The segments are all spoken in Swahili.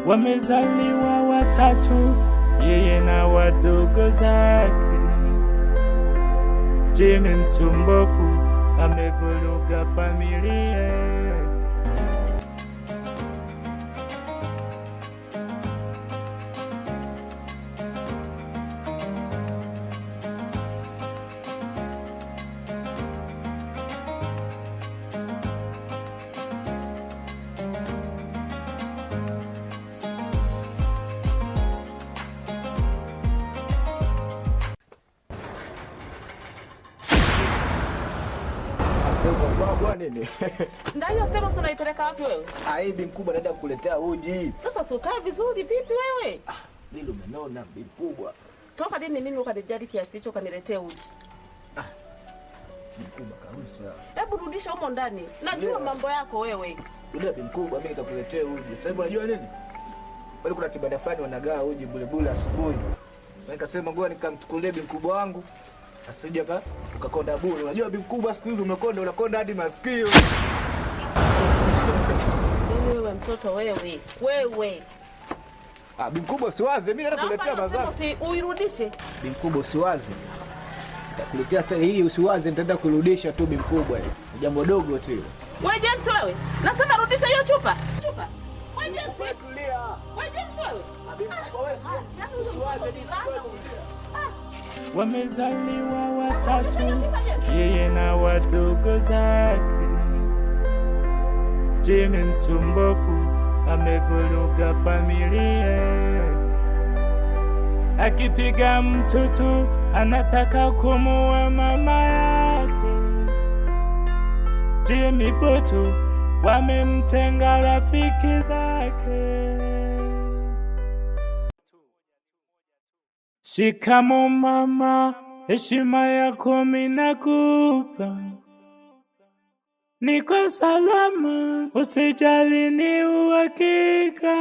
Wamezaliwa watatu, yeye na wadogo zake. Jimmy msumbufu amevuruga familia. Nini? Ndio hiyo sema unaipeleka wapi wewe? Aibi mkubwa naenda kukuletea uji. Sasa si ukae vizuri vipi wewe? Ah, vile umenona bi mkubwa. Toka lini mimi ukanijali kiasi hicho ukaniletea uji? Ah. Bi mkubwa kabisa. Hebu rudisha humo ndani. Najua Yeah. mambo yako wewe. Yule bi mkubwa mimi nikakuletea uji. Sasa hivi unajua nini? Pale kuna kibanda fulani wanagawa uji bure bure asubuhi. Sasa nikasema ngoja nikamchukulie bi mkubwa wangu. Asije ka ukakonda bure. Unajua bi mkubwa siku hizi umekonda unakonda hadi masikio. Wewe mtoto wewe. Wewe. Ah, bi mkubwa usiwaze, mimi naenda Naomba kuletea hiyo sema mazao. uirudishe. Bi mkubwa usiwaze. Nitakuletea sasa hii usiwaze, nitaenda kurudisha tu bi mkubwa. Ni jambo dogo tu hilo. Wewe James wewe. Nasema rudisha hiyo chupa. Chupa. Wewe James. Tulia. Wewe James wewe. Bi mkubwa wewe usiwaze. Wamezaliwa watatu, yeye na wadogo zake. Jimmy msumbufu amevuruga familia. Akipiga mtoto anataka kumuua mama yake. Jimmy Butu wamemtenga rafiki zake. Shikamo mama, heshima yako mimi nakupa. Niko salama, usijali, ni uhakika.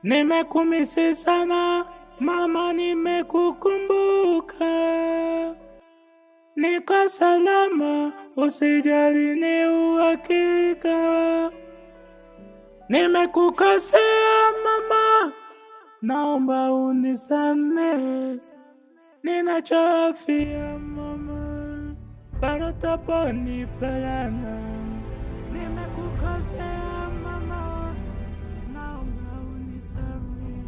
Nimekumisi sana mama, nimekukumbuka. Niko salama, usijali, ni uhakika. Nimekukosea mama, naomba unisamehe. Ninachohofia mama, parotoponi-palana. Nimekukosea mama, naomba unisamehe.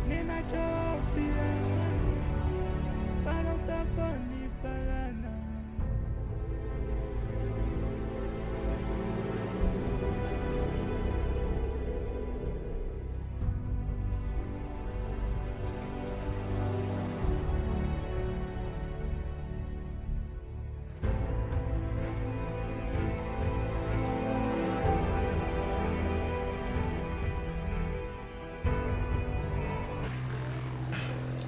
Ninachohofia mama, parotoponi-palana.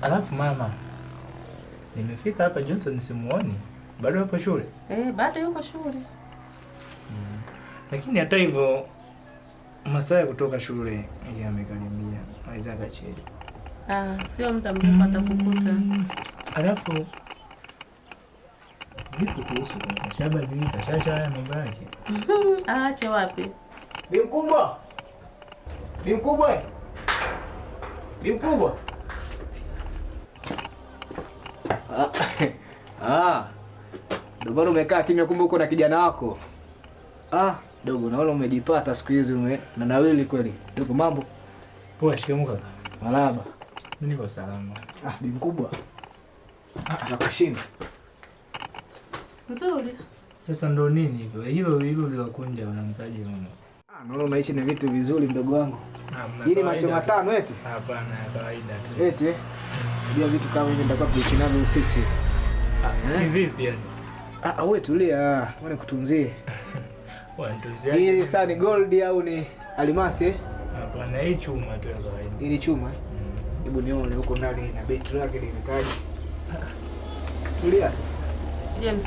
Alafu mama, nimefika hapa Johnson simuoni, bado yupo shule? Bado yuko shule. Lakini hata hivyo masaa ya kutoka shule yamekaribia, aweza akachelewa. Ah, sio muda mrefu atakukuta. Alafu vipi kuhusu kashabadilika, kashaacha haya mambo yake? Aache wapi? Bi mkubwa. Bi mkubwa. Bi mkubwa. Ah. Ah. Ndio bado umekaa kimya, kumbe uko na kijana wako. Ah, dogo naona umejipata siku hizi ume na nawili kweli. Dogo mambo? Poa, shikamoo kaka. Marahaba. Mimi niko salama. Ah, bi mkubwa. Ah, za kushinda. Nzuri. Sasa ndo nini hivyo? Hilo hilo lilokunja unampaje mama? Ah, naona unaishi na vitu vizuri mdogo wangu. Hamna, Hili kawaida macho tu. matano eti? Hapana, ya kawaida tu. Eti? Unajua vitu kama hivi nitakuwa tuishi navyo sisi. Ah, kivipi yani? Ah, wewe tulia, wewe nikutunzie. Wanituziaje? Hii saa ni gold au ni almasi eh? Hapana, hii chuma tu ya kawaida. Hii ni chuma. Eh? Hebu nione huko ndani na betri lake limekaje. Tulia sasa. James,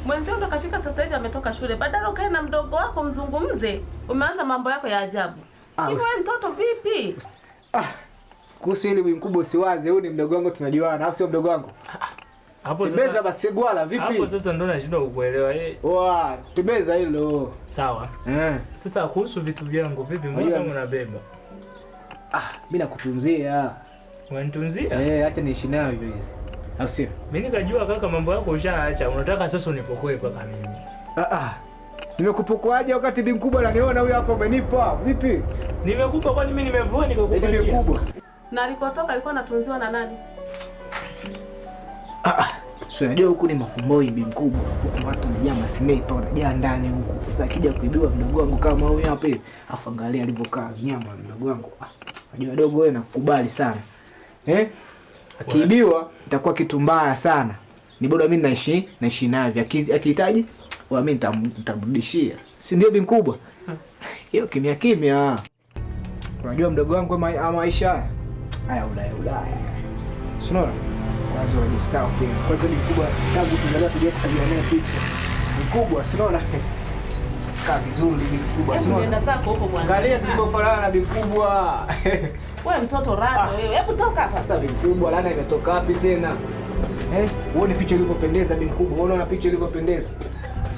mwenzio ndo kafika sasa hivi ametoka shule. Badala ukae na mdogo wako mzungumze, umeanza mambo yako ya ajabu. Ah, Hivi wewe mtoto vipi? Ah, kuhusu hili mkubwa usiwaze, huyu ni mdogo wangu tunajuana, au sio mdogo wangu? Hapo Tembeza sasa, basi gwala vipi? hapo sasa ndo nashindwa kukuelewa. Eh, Wa, tembeza hilo. sawa. Eh. Sasa kuhusu vitu vyangu vipi? Mbona Unajua- kama unabeba? Ah, mimi nakutunzia. Unanitunzia? Eh, acha niishi nayo hivyo hivi. Au sio? Mimi nikajua kaka mambo yako ushaacha, unataka sasa unipokoe mpaka mimi. Ah ah. Nimekupokoaje wakati bi mkubwa ananiona huyu hapa umenipa? Vipi? Nimekupa kwani mimi nimepoa Eti bi nikakupatia? mkubwa. Na alikotoka alikuwa anatunziwa na nani? Ah ah. Si unajua huku ni Makumboi bi mkubwa. Huku watu wamejaa masniper wanajaa ndani huku. Sasa akija kuibiwa mdogo wangu kama huyu hapa hivi, afu angalia alivyokaa nyama mdogo wangu. Ah, unajua dogo wewe nakukubali sana. Eh? Akiibiwa itakuwa kitu mbaya sana. Ni bora mimi naishi navyo. Akihitaji wa mimi nitamrudishia. Si ndio bi mkubwa? Hiyo kimya kimya. Unajua mdogo wangu ama maisha haya. Haya Ulaya Ulaya. Si unaona? Kwanza wajistaafu. Kwanza ni mkubwa tangu tuzaliwa tujue kupiga naye picha. Mkubwa, si unaona? Kaa vizuri bi mkubwa, si Hebu unaona? nenda zako huko bwana. Angalia tulivyofanana na bi mkubwa. Wewe mtoto rado wewe. Hebu toka hapa. Sasa bi mkubwa, laana imetoka wapi tena? Eh? Uone picha ilivyopendeza bi mkubwa. Unaona picha ilivyopendeza?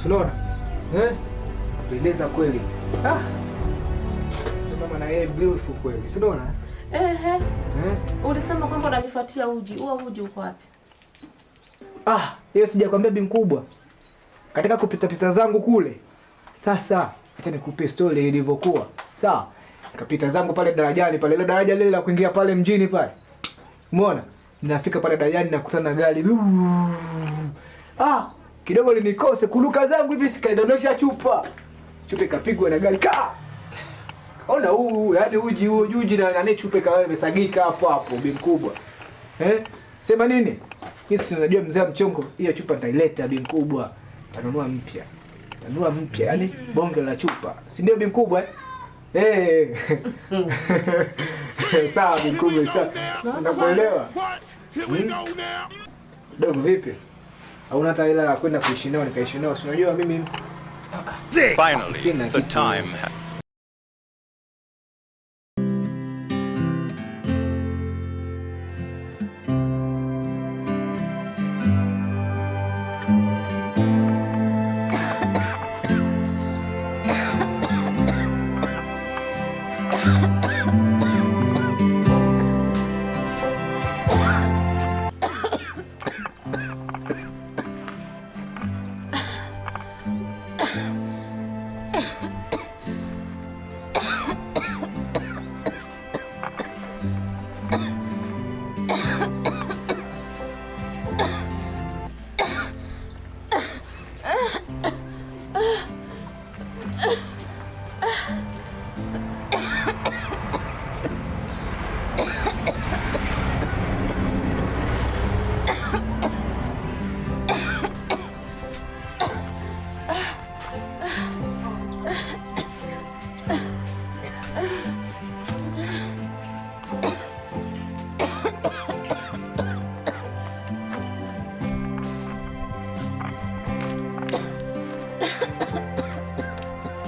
Si unaona? Eh? Pendeza kweli. Ah. Mama na yeye beautiful kweli. Si unaona? Ehe. Eh? Ulisema kwamba unanifuatia uji. Huo uji uko wapi? Ah, hiyo sijakwambia bi mkubwa. Katika kupita pita zangu kule. Sasa acha nikupe story ilivyokuwa. Sawa. Nikapita zangu pale darajani pale, ile daraja lile la kuingia pale mjini pale. Umeona? Ninafika pale darajani nakutana na gari. Uuu. Ah, kidogo linikose kuruka zangu hivi sikaidondosha chupa. Chupa ikapigwa na gari. Ka! Ona huu, yaani uji huu, uji na nani chupa ikawa imesagika hapo hapo bi mkubwa. Eh? Sema nini? Mimi si unajua mzee wa mchongo, hiyo chupa nitaileta bi mkubwa. Tanunua mpya. Tanunua mpya, yaani bonge la chupa. Si ndio bi mkubwa eh? Eh. Sawa bi mkubwa, sawa. Nakuelewa. Dogo vipi? Hauna hata hela ya kwenda kuishi nao nikaishi nao. Si unajua mimi Finally, Sina the kitu. time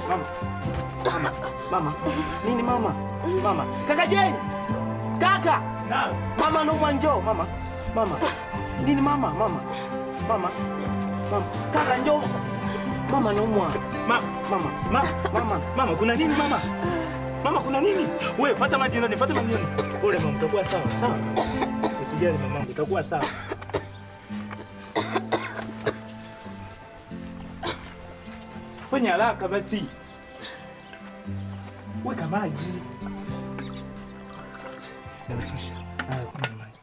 Mama, mama, mama, nini mama? Mama, kaka Jay! Kaka! Mama naumwa njoo, mama. Mama. Nini mama? Mama. Mama. Mama. Kaka njoo. Mama naumwa. Mama, Mama. mama, Mama. mama kuna nini mama? Mama kuna nini? Wewe fuata maji ndani, fuata maji ndani. Pole mama, utakuwa sawa, sawa? Usijali mamangu, utakuwa sawa. Fanya haraka basi. Weka maji. Haya, kunywa maji.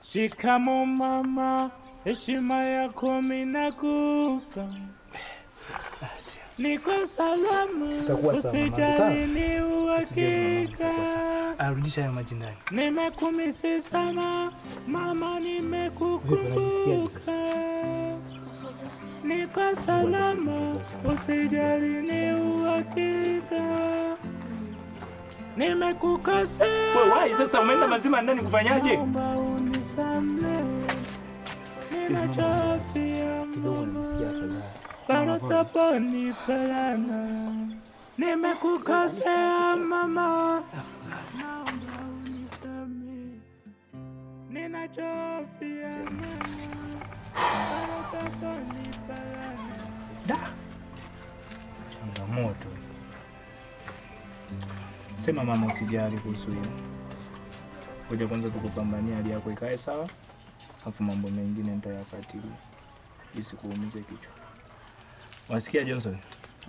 Shikamo mama, Heshima yako mimi nakupa. Niko salama, Itakuwa sawa, mama, sawa? usijali, ni uhakika. Arudisha hayo maji ndani. Nimekumisi sana mama, nimekukumbuka. Niko salama, usijali, ni uhakika. Nimekukosea. Wewe wai sasa umeenda mazima ndani kufanyaje? Naomba unisamehe. Ninachofia mama, parotoponi pelana. Nimekukosea mama, naomba unisamehe. Ninachofia mama, parotoponi pelana. Da. Changamoto. Sema mama, usijali kuhusu hiyo. Ngoja kwanza tukupambania hali yako ikae sawa, alafu mambo mengine nitayafuatilia. Isikuumize kichwa. Wasikia Johnson?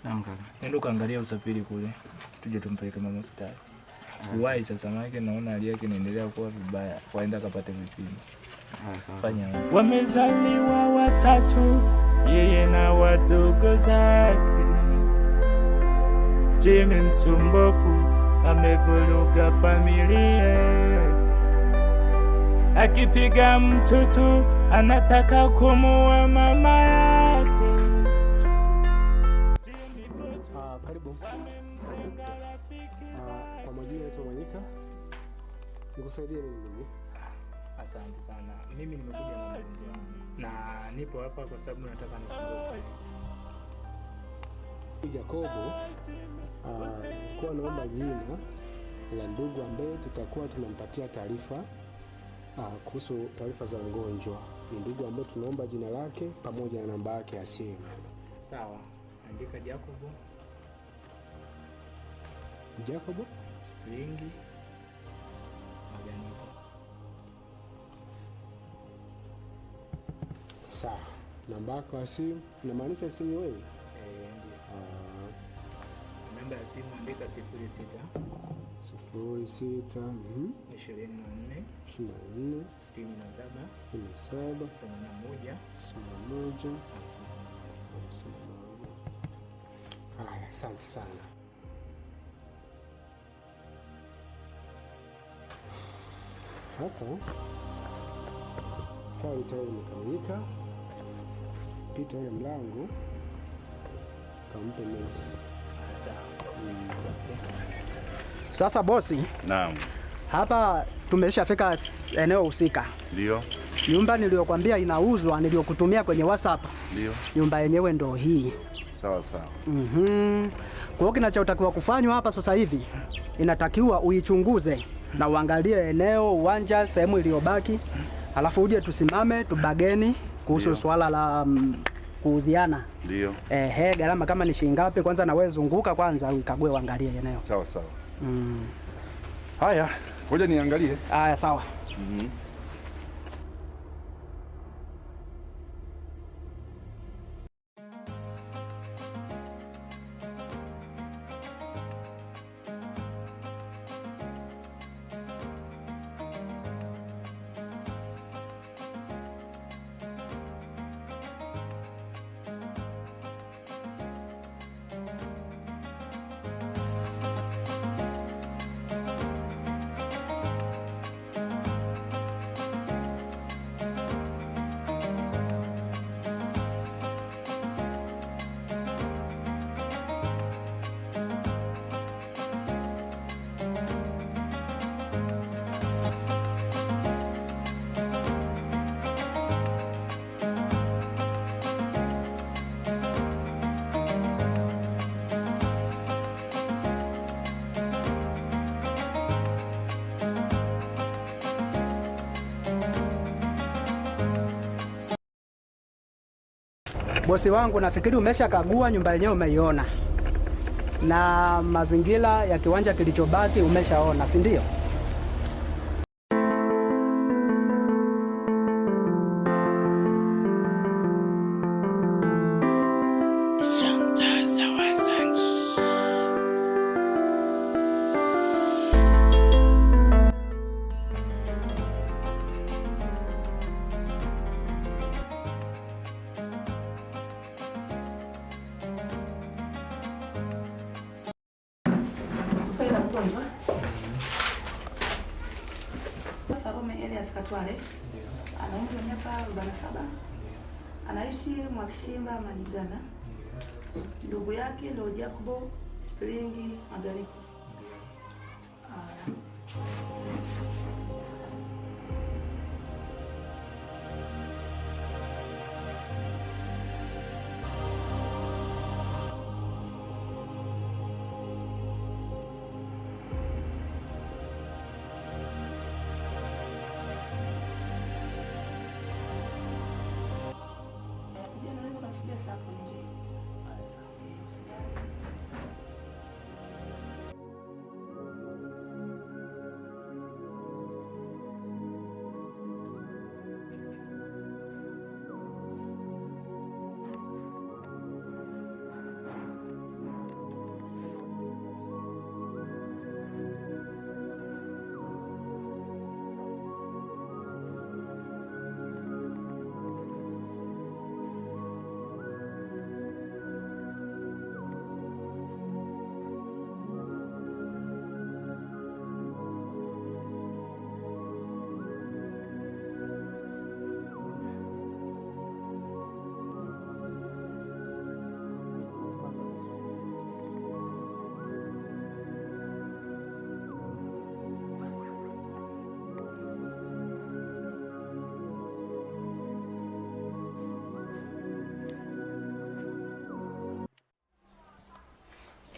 Naam kaka. Nenda ukaangalia usafiri kule, tuje tumpeleke mama hospitali. Uwai sasa, maana naona hali yake inaendelea kuwa vibaya, waenda kapate vipimo. Sawa. Fanya Wamezaliwa watatu, yeye na wadogo zake. Jimmy msumbufu amevuruga familia, akipiga mtoto anataka kumuua mama yake. Jimmy Butu Karibu. wamemtenga rafiki Kwa zake. majina naitwa Mwanyika. Nikusaidie nini ndugu? Asante sana. Mimi nimekuja na mgonjwa wangu na nipo hapa kwa sababu nataka nifungue. Jacobo, kuwa naomba jina la ndugu ambaye tutakuwa tunampatia taarifa kuhusu taarifa za mgonjwa. Ni ndugu ambaye tunaomba jina lake pamoja na namba yake ya simu. Sawa, andika Jacobo Jacobo Springi Maganiko. Sawa. Namba yako ya simu, inamaanisha simu wewe? Eh, ndio. Namba ya simu andika 06 06 24 24 67 67 81 81 51. 51. Haya, asante sana. Hapa faili tayari imekamilika. Pita ule mlango kampe nesi. Sawa. Asante. Sasa bosi, Naam, hapa tumeshafika eneo husika. ndio, Nyumba niliyokwambia inauzwa niliyokutumia kwenye WhatsApp, ndio, nyumba yenyewe ndo hii. Sawa sawa. Kwa hiyo kinachotakiwa kufanywa hapa sasa hivi, inatakiwa uichunguze na uangalie eneo, uwanja, sehemu iliyobaki, alafu uje tusimame tubageni kuhusu swala la kuuziana. Ndio, Ehe, gharama kama ni shilingi ngapi? Kwanza na wewe zunguka kwanza uikague uangalie eneo. Sawa sawa. Haya, ngoja niangalie. Haya, sawa. Bosi wangu, nafikiri umeshakagua nyumba yenyewe, umeiona na mazingira ya kiwanja kilichobaki umeshaona, si ndio? Mgonjwa Salome Elias Katwale ana umri wa miaka 47, anaishi Mwakishimba Manyigana. Ndugu yake ndo Jacobo Springi Magaliko. Kijana, unaweza kumshikia saa hapo nje.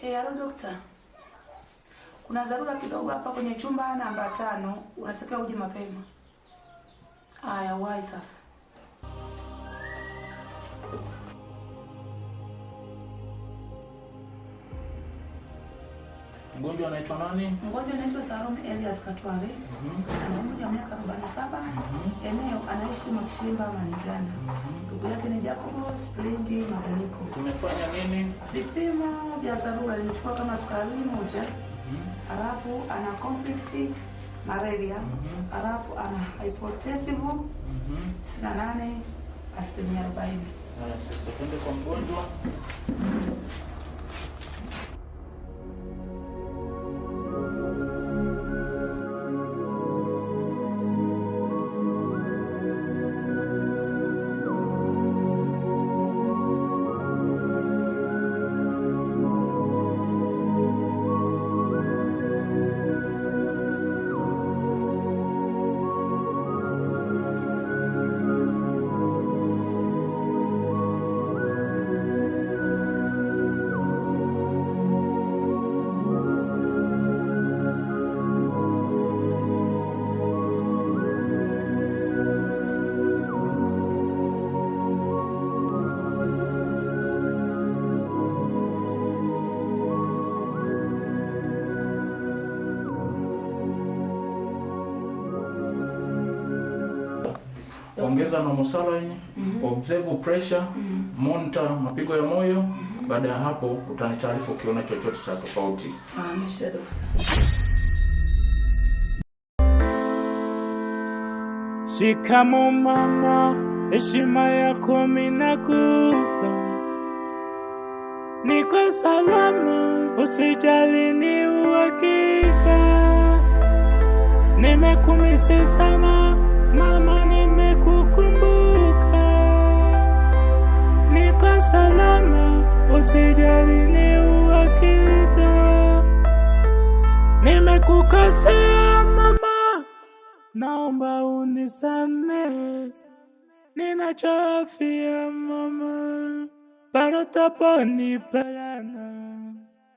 Usijali. Halo dokta. Kuna dharura kidogo hapa kwenye chumba namba 5, unatakiwa uje mapema. Haya, wahi sasa. Mgonjwa anaitwa nani? Mgonjwa anaitwa Salome Elias Katwale. Ana umri wa miaka 47. Eneo anaishi Mwakishimba Manyigana. Ndugu yake ni Jacobo Springi Magaliko. Tumefanya nini? Vipimo vya dharura nimechukua kama sukari moja, halafu ana conflict malaria, halafu ana hypertensive 98 40%. Haya, sasa twende kwa mgonjwa. Ongeza normal saline, observe pressure, monitor mapigo ya moyo. Baada ya hapo utanitaarifu ukiona chochote cha tofauti. Ah, amesha dokta. Shikamo mama, heshima yako minakupa, niko salama, usijali, ni uhakika. Nimekumisi sana mama, nimekukumbuka. Niko salama, usijali, ni uhakika. Nimekukosea mama, naomba unisamehe. Ninachohofia mama, bado taponi palana.